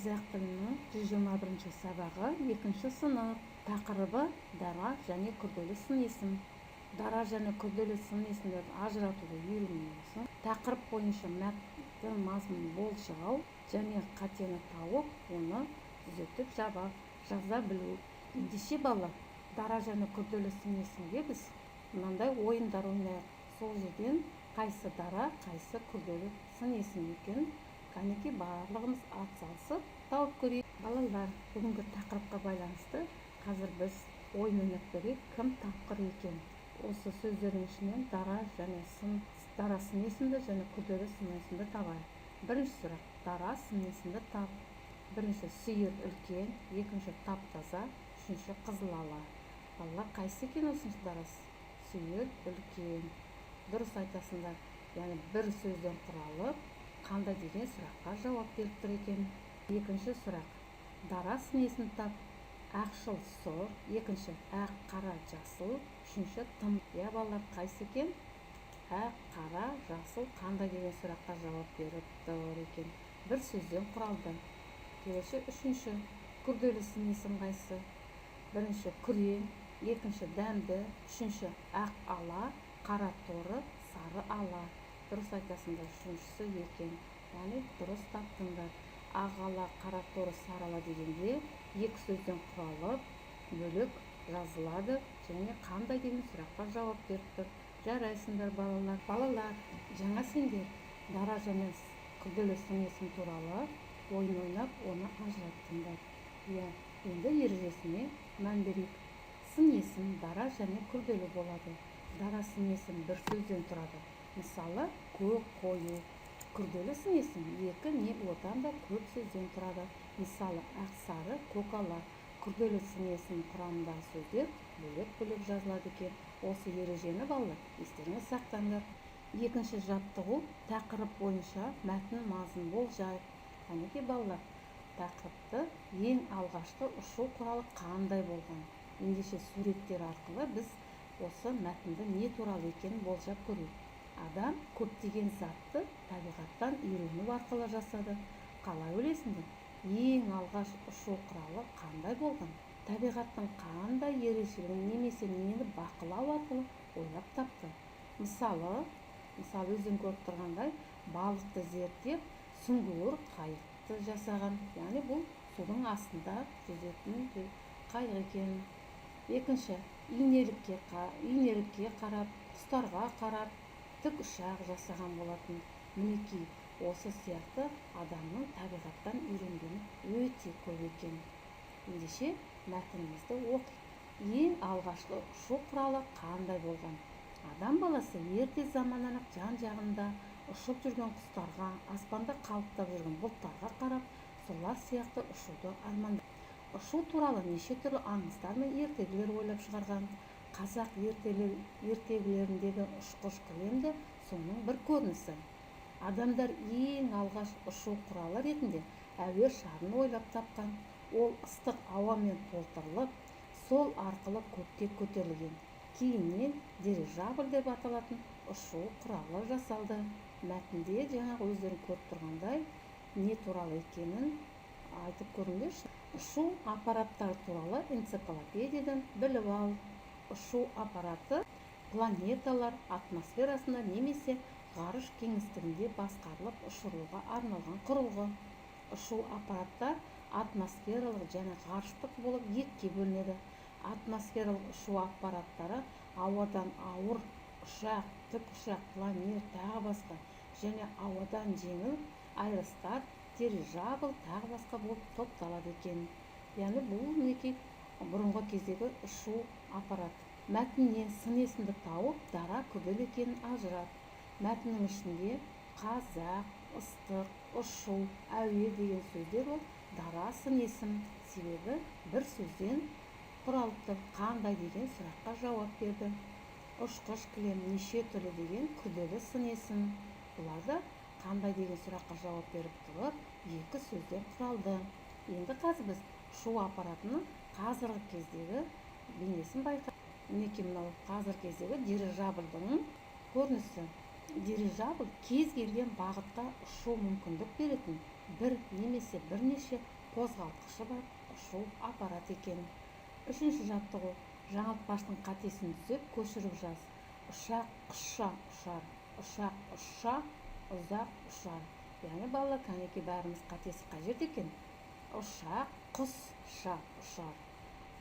Қазақ тілінің 121 сабағы, екінші сынып. Тақырыбы: дара және күрделі сын есім. Дара және күрделі сын есімдерді ажыратуды үйренесің. Тақырып бойынша мәтін мазмұнын болжау және қатені тауып, оны түзетіп жаза білу. Ендеше, балалар, дара және күрделі сын есімге біз мынандай ойындар ойнайық. Сол жерден қайсы дара, қайсы күрделі сын есім екенін, кәнекей, барлығымыз атсалысып тауып көрейік. Балалар, бүгінгі тақырыпқа байланысты қазір біз ойын ойнап көрейік, кім тапқыр екен. Осы сөздердің ішінен дара және сын, дара сын есімді және күрделі сын есімді табайық. Бірінші сұрақ: дара сын есімді тап. Бірінші: сиыр үлкен, екінші: тап таза, үшінші: қызыл ала. Балалар, қайсысы екен осының дарасы? Сиыр үлкен, дұрыс айтасыңдар. Яғни бір сөзден құралып, қандай деген сұраққа жауап беріп тұр екен. Екінші сұрақ: дара сын есімді тап. Ақшыл сұр, екінші: ақ, қара, жасыл, үшінші: тым. Иә, балалар, қайсы екен? Ақ, қара, жасыл қандай деген сұраққа жауап беріп тұр екен, бір сөзден құралды. Келесі, үшінші: күрделі сын есім қайсысы? Бірінші: күрең, екінші: дәмді, үшінші: ақ ала, қара торы, сары ала. Дұрыс айтасыңдар, үшіншісі екен. Яғни дұрыс таптыңдар. Ақ ала, қара торы, сары ала дегенде екі сөзден құралып, бөлек жазылады және қандай деген сұраққа жауап беріп тұр. Жарайсыңдар, балалар. Балалар, жаңа сендер дара және күрделі сын есім туралы ойын ойнап, оны ажыраттыңдар, иә. Енді ережесіне мән берейік. Сын есім дара және күрделі болады. Дара сын есім бір сөзден тұрады, мысалы, көк, қою. Күрделі сын есім екі не одан да көп сөзден тұрады, мысалы, ақ сары, көк ала. Күрделі сын есім құрамындағы сөздер бөлек-бөлек жазылады екен. Осы ережені, балалар, естеріңе сақтаңдар. Екінші жаттығу: тақырып бойынша мәтін мазмұнын болжайық. Кәнекей, балалар, тақырыпты: ең алғашқы ұшу құралы қандай болған? Ендеше, суреттер арқылы біз осы мәтінді не туралы екенін болжап көрейік. Адам көптеген затты табиғаттан үйрену арқылы жасады. Қалай ойлайсыңдар, ең алғаш ұшу құралы қандай болған? Табиғаттың қандай ерекшелігін немесе нені бақылау арқылы ойлап тапты? Мысалы, өздерің көріп тұрғандай, балықты зерттеп, сүңгуір қайықты жасаған. Яғни бұл судың астында жүзетін қайық екен. Екінші: инелікке қарап, құстарға қарап, тікұшақ жасаған болатын. Мінекей, осы сияқты адамның табиғаттан үйренгені өте көп екен. Ендеше, мәтінімізді оқиық. Ең алғашқы ұшу құралы қандай болған? Адам баласы ерте заманнан ақ жан жағында ұшып жүрген құстарға, аспанда қалықтап жүрген бұлттарға қарап, солар сияқты ұшуды армандаған. Ұшу туралы неше түрлі аңыздар мен ертегілер ойлап шығарған. Қазақ ертегілеріндегі ұшқыш кілем де соның бір көрінісі. Адамдар ең алғаш ұшу құралы ретінде әуе шарын ойлап тапқан. Ол ыстық ауамен толтырылып, сол арқылы көкке көтерілген. Кейіннен дирижабль деп аталатын ұшу құралы жасалды. Мәтінде жаңағы өздерің көріп тұрғандай, не туралы екенін айтып көріңдерші. Ұшу аппараттары туралы энциклопедиядан біліп ал. Ұшу аппараты планеталар атмосферасында немесе ғарыш кеңістігінде басқарылып ұшырылуға арналған құрылғы. Ұшу аппараттар атмосфералық және ғарыштық болып екіге бөлінеді. Атмосфералық ұшу аппараттары ауадан ауыр ұшақ, тікұшақ, планер, тағы басқа және ауадан жеңіл аэростат, дирижабль, тағы басқа болып топталады екен. Яғни бұл, мінекей, бұрынғы кездегі ұшу аппарат. Мәтіннен сын есімді тауып, дара, күрделі екенін ажырат. Мәтіннің ішінде қазақ, ыстық, ұшу, әуе деген сөздер, ол дара сын есім, себебі бір сөзден құралып тұр, қандай деген сұраққа жауап берді. Ұшқыш кілем, неше түрлі деген күрделі сын есім. Бұлар да қандай деген сұраққа жауап беріп тұрып, екі сөзден құралды. Енді қазір біз ұшу аппаратының қазіргі кездегі бейнесін байқайық. Мінекей, мынау қазіргі кездегі дирижабльдің көрінісі. Дирижабль кез келген бағытқа ұшу мүмкіндік беретін бір немесе бірнеше Қозғалтқышы бар ұшу аппарат екен. Үшінші жаттығу: жаңылтпаштың қатесін түзеп, көшіріп жаз. Ұшақ құсша ұшар, ұшақ ұшса, ұзақ ұшар. Яғни, балалар, кәнекей, бәріміз қатесі қай жерде екен? Ұшақ құсша ұшар,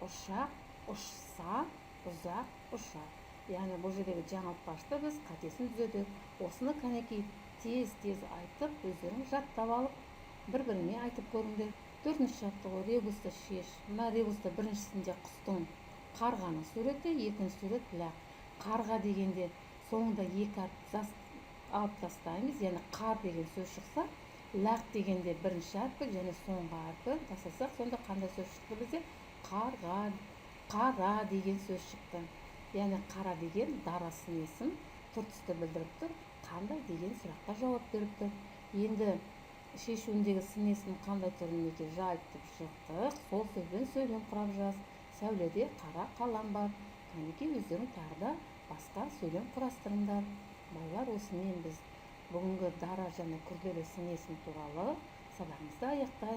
ұшақ ұшса, ұзақ ұшар. Яғни бұл жердегі жаңылтпашты біз қатесін түзедік. Осыны, кәнекей, тез тез айтып, өздерің жаттап алып, бір біріңе айтып көріңдер. Төртінші жаттығу: ребусты шеш. Мына ребуста біріншісінде құстың, қарғаның суреті, екінші сурет лақ. Қарға дегенде соңында екі әріп алып тастаймыз, яғни қар деген сөз шықса, лақ дегенде бірінші әрпі және соңғы әрпі тастасақ, сонда қандай сөз шықты бізде? Қарға, қара деген сөз шықты. Яғни қара деген дара сын есім, түр түсті білдіріп тұр, қандай деген сұраққа жауап беріп тұр. Енді шешуіндегі сын есім қандай түрін, мінекей, жайып шықтық. Сол сөзбен сөйлем құрап жаз. Сәуледе қара қалам бар. Кәнекей, өздерің тағы да басқа сөйлем құрастырыңдар. Балалар, осымен біз бүгінгі дара және күрделі сын есім туралы сабағымызды аяқтаймыз.